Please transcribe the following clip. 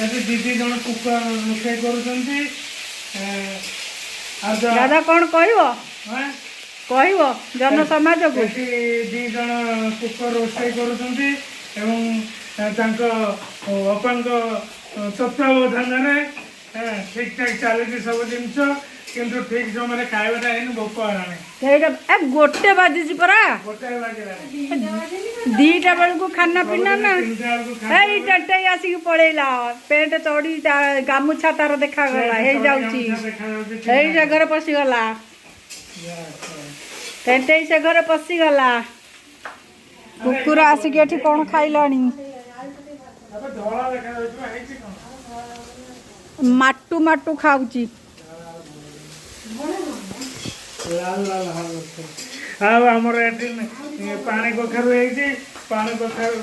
ଏଠି ଦିଦି ଜଣ କୁକର ରୋଷେଇ କରୁଛନ୍ତି। ଆଉ ଦାଦା, କ'ଣ କହିବ? ହଁ? କହିବ ଜନ ସମାଜକୁ। ଏଠି ଦି ଜଣ କୁକର ରୋଷେଇ କରୁଛନ୍ତି ଏବଂ ତାଙ୍କ ଅପାଙ୍କ ତତ୍ତ୍ୱାବଧାନରେ ଠିକ ଠାକ ଚାଲିଛି ସବୁ ଜିନିଷ। କିନ୍ତୁ ଠିକ ସମୟରେ ଖାଇବାଟା ହେଇନି, ଭୋକ ହେଲାଣି। ସେଇଟା ଏ 1 ବାଜିଛି ପରା। 1 ବାଜିଲାଣି। 2ଟା ବେଳକୁ ଖାନା ପିନା ନା। 3ଟା ବେଳକୁ ଏଇ ଟେଣ୍ଟେଇ ଆସିକି ପଳେଇଲା। ପେଣ୍ଟ ଚଢି ଗାମୁଛା ତାର ଦେଖାଗଲା, ହେଇଯାଉଛି। ଦେଖାଯାଉଛି। ଏଇ ସେ ଘରେ ପଶିଗଲା ଟେଣ୍ଟେଇ, ସେ ଘରେ ପଶିଗଲା। କୁକୁର ଆସିକି ଏଠି କ'ଣ ଖାଇଲାଣି? ଏବେ ଧଳା ଦେଖାଯାଉଛି ବା, ହେଇଛି କଣ? ମାଟୁ ମାଟୁ ଖାଉଛି। ଲାଲ ଲାଲ ହବ। ଆଉ ଆମର ଏଠି ପାଣି କଖାରୁ ହେଇଛି, ପାଣି କଖାରୁ।